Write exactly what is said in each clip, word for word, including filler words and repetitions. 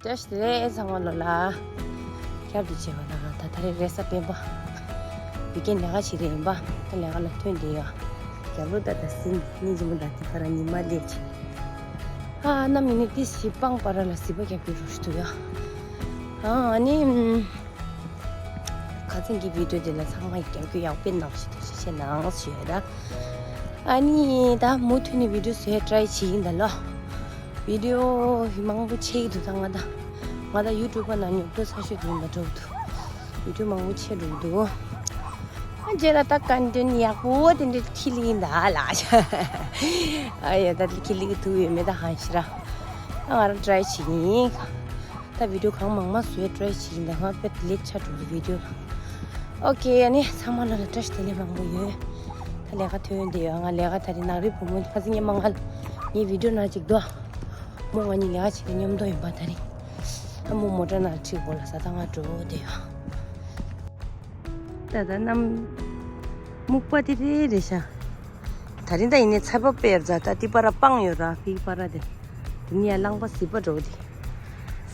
བཀྲ་ཤིས་བདེ་ལེགས་ཚང་མ་ལོ་ལ། བསྐྱར་དུ་མཇལ་བ་དང་ད་ད་རེས་རེས་གཟའ་སྤེན་པ། བི་ཀན་ལས་ཀ་བྱེད་རེས་ཡིན་པ། ད་ལས་ཀ་ལ་ཐོན་བསྡད་ཡོད། རྒྱབ་ལོགས་ད་ད་ཟིན་ཉིན་རྗེས་མ་ད་དེ་ག་རང་ཉི་མ་སླེབས་ཅིག་ཨ་ནམ་ཡིན་ནི་ཏི་ཞིག་སྤང་པ་ར་ལ་ཟིལ་པ་རྒྱག་གི་རོ་ཞིག་འདུག་ཡ། ཨ་ནི། ཁ་སང་གི་བི་ཌིའོ་དེ་ལ་ཚང་མ་རྒྱབ་སྐྱོར་ཡག་པོ་གནང་ཞིག་ཐུགས་རྗེ་ཆེ་གནང་ཞུ་ཡ་ད། ཨ་ནི་ད་མུ་མཐུད་ནས་བི་ཌིའོ་བཟོ་ཡ་ཊ་རའི་བྱེད་ཀྱིན་ད་ལོ། བི་ཌིའོ་མང་པོ་ཆེ་གི་འདུག་ད་ང་ད། ང་ད་ཡུ་ཊུབ་པ་ནང་ཉོབ་ཏོ་ཚ་ཤོས་དེ་ཡིན་པ་འགྲོ་གི་འདུག་བི་ཌིའོ་མང་པོ་ཆེ་འགྲོ་གི་འདུག་ཨ་རྗེས་ལ་ད་ཀོན་ཊེན་ཊི་ཡག་པོ་དེ་འདྲ་ཁྱེར་ལེ་ཡིན་ད་ལགས། ཨ་ཡ་ད་ཁྱེར་ལེ་གི་ཐུག་ཡོད་མེད་ད་ཧང་ཤི་ར། ཨ་ང་རང་ཊ་རའི་བྱེད་ཀྱིན་ཡིན། ད་བི་ཌིའོ་གང་མང་མང་བཟོ་ཡ་ཊ་རའི་བྱེད་ཀྱིན་ད་ང་དཔེ་ལེགས་ཆགས་འགྲོ་གི་བི་ཌིའོ། ཨོ་ཁེ། ཨ་ནི་ཚང་མ་ལ་ལ་བཀྲ་ཤིས་བདེ་ལེགས་མང་པོ་ཡོད། ད་ལས་ཀ་ཐོན་བསྡད་ཡོད། ང་ལས་ཀ་ད་རིང་ནག་རི་བུ་མོ་ཁ་སང་ཉི་མ་ང་ངའི་བི་ཌིའོ་ནང་གཅིག་འདུག་མོ་ང་གཉིས་ལས་ཀ་བྱེད་ཀྱི་མཉམ་དུ་ཡིན་པ་ད་རིང་། ཨ་མོ་མོ་ཊ་ནང་ཁྲིད་དགོས་ལ་ས་ད་ང་འགྲོ་བསྡད་ཡོད། ད་ད་གནམ་སྨུག་པ་དེ་རེ་རེ་ཤག་ད་རིང་ད་ཡིན་ནའི་ཚ་བ་དཔེ་ཡོད་ཙང་ད་ཏི་པ་ར་སྤང་ཡོད་ར་ཕི་པ་ར་དེ། དེ་ནི་ཡ་རླངས་པ་ཟིལ་པ་འགྲོ་དེ།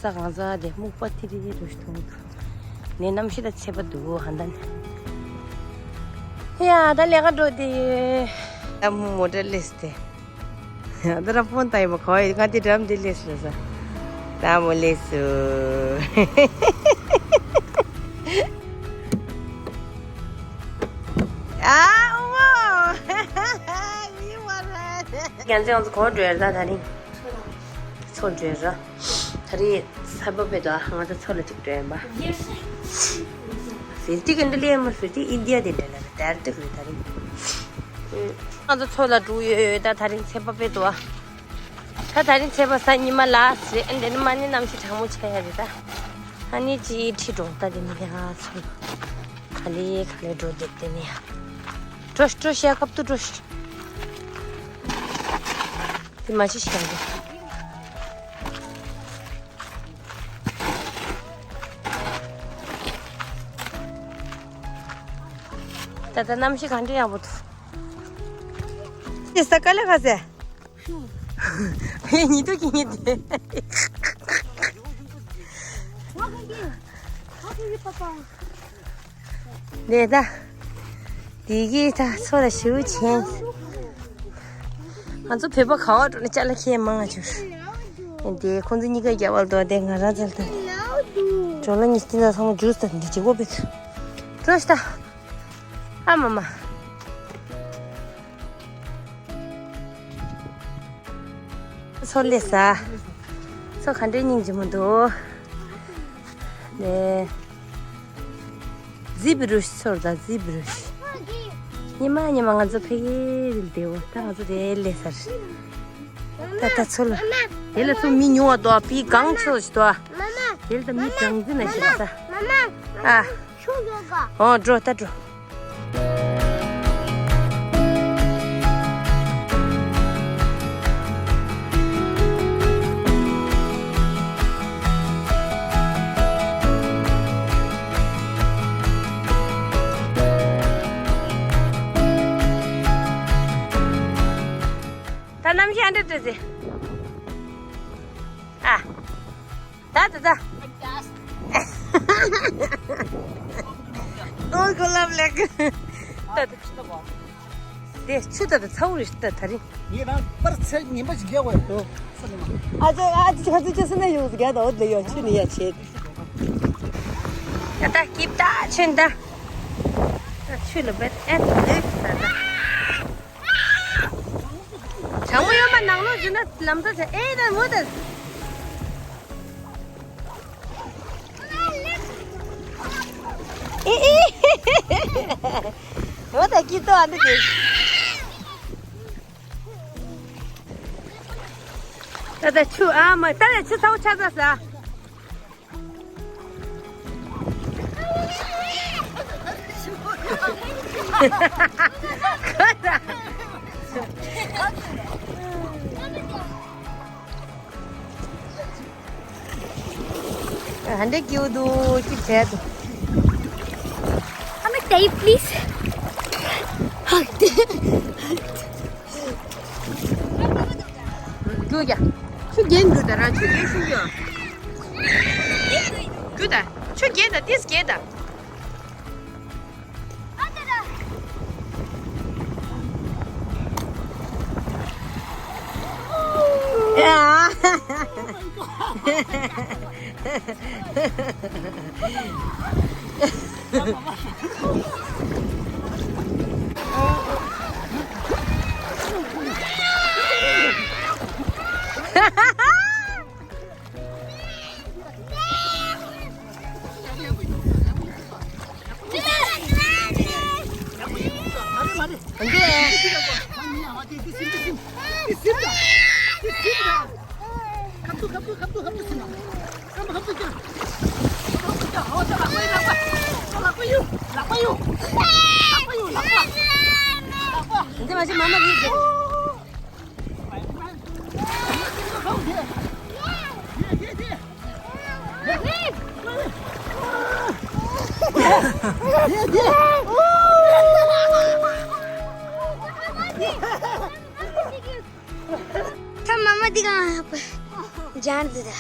ས་གང་ས་དེ་སྨུག་པ་ཐི་རི་རི་རུ་ཞིག་མཐོང་གི་འདུག་ནས་གནམ་གཤིས་ད་ཚད་པ་འདུག་ཧ་ད་ནི། ཡ་ད་ལས་ཀ་འགྲོ་དེ། ད་མོ་མོ་ཊ་སླེབས་ཏེ། ད་ར་ཕོན་ཏའི་མ་ཁོ་ཡི་ང་དེ་འགྲམ་དེ་སླེབས་སོང་ས། ད་མོ་སླེབས་སོང་། ཨ་ཨོ་མོ། མི་མ་རེད། ཁྱེད་ཚོ་ང་ཚོ་གང་འགྲོ་ཡ་རེད་ད་ད་རིང་། མཚོ་འགྲོ་ཡ་རེད། ད་རིང་ཚ་བ་བས་ད་ང་ཚོ་མཚོ་ལ་གཅིག་འགྲོ་ཡ་ཡིན་པ། ཟིལ་གཅིག་གི་འདི་ལས་མ་ཟིལ་གཅིག་ཨིན་ཌི་ཡ་དེ་འདྲ་ལ་རེད་ད་རེད་ད་རིང་། ང་ཚོ་མཚོ་ལ་འགྲོ་ཡོད་ད་ད་རིང་ཚ་བ་བས་ད། ད་ད་རིང་ཚ་བ་ས་ཉི་མ་ལ་ཟེར་ཨ་འདི་ནི་མ་ཎི་གནམ་གཤིས་གྲང་མོ་ཆགས་ཡ་རེད་ད། ཨ་ནི་ཅི་ཁྲིད་འགྲོ་ད་དེ་ནི་ཡ་ཚོ་ལ། ག་ལེ་ག་ལེ་འགྲོ་བསྡད་དེ་ནི་ཡ། འགྲོ་ཤི་འགྲོ་ཤི་ཡ་ཁབ་ཏུ་འགྲོ་ཤི། དེ་མ་ཅི་ཤི་ཡ་འགྲོ། ད་ད་གནམ་གཤིས་ག་འདྲ་ཡག་པོ་འདུག་དེ་ས་ག་ལེ་ག་ཟེ། ཧེ་ཉི་དུ་ཀི་ཉི་དེ། ནས་ད། དེ་གི་ད་ཚོ་ལ་ཞུ་ཆེན། ང་ཚོ་བོད་པ་ག་བ་འགྲོ་ན་ཅ་ལག་ཁྱེར་མང་ང་བྱུང་། དེ་ཁོང་ཚོ་གཉིས་ཀ་རྒྱ་བལ་དོ་དེ་ང་རང་ཚལ་ད། ཇོ་ལ་ཉི་སྟེང་ད་ཚང་མ་ཇུས་ད་འདི་བྱེད་དགོས་པས། འགྲོ་ཤི་ད། ཨ་མ་མ། ཚོ་ལས་ས། ཚོ་ག་འདྲའི་སྙིང་རྗེ་མོ་འདུག་ནས། ཛི་བི་རུ་ཤི་ཚོར་དང་ཛི་བི་རུ་ཤི། ཉི་མ་ཉི་མ་ང་ཚོ་ཕ་གིར་བསྡད་འོ་ད་ང་ཚོ་དེ་ལས་ས་རེད། ད་ད་ཚོ་ལ། དེ་ལ་ཚོ་མི་ཉུང་བ་དོ་པི་གང་ཚོ་ཞིག་དོ། དེ་ལ་ད་མི་གྲངས་འཛིན་ན་ཞིག་ས། ཨ། ཨོ་འགྲོ་ད་འགྲོ། ད་གནམ་གཤིས་ཨ་འདྲ་འདྲ་ཟེ། ཨ། ད་ད་ད། ཨོ་གོ་ལབ་ལེགས། ད་ད། དེ་ཆུ་ད་ད་ཚ་བོ་རེད་ད་ད་རིང་། ངས་རང་པར་ཚེ་ངན་པ་ཞིག་རྒྱག་དགོས་ཡོད། ཨ་ཅག་ཨ་ཅག་ཁ་ཚུ་ཅག་སེ་ན་ཡོད་ཟེར་ག་ད་འོ་ལེ་ཡོད་ཆུ་ནི་ཡ་ཆེ། ད་ད་སྐྱིབས་ད་ཆུན་ད། ད་ཆུ་ལ་བེད་ཨེ་ད་ལེ་ད་ད། གྲང་མོ་ཡོད་མ་ནང་ལོགས་ཟིན་ན་ལམ་ས་ཆ་ཨེ་ད་མོ་ད། ཨི་ཨི། འོ་ད་སྐྱིད་ཏོ་ཨ་འདི་དེ། ད་ད་ཆུ་ཨ་མ་ད་ལ་ཆུ་ཚ་བོ་ཆགས་ས་ས། ཧན་དེ་ཀྱིའུ་དུ་ཅི་བྱས་དུ། Come and take, please. ཀྱུ་ཀྱ། ཆུ་རྒྱན་འདུག་ད་རང་ཆུ་རྒྱན་ཤུགས་ཀྱོ། ད། ཆུ་རྒྱས་ད། ཏིས་རྒྱས་ད། འདི་མ་ཤི་མ་མ་རེད། ད་མ་མ་འདི་གང་ཡག་པོ་སྦྱར་འདི་ད།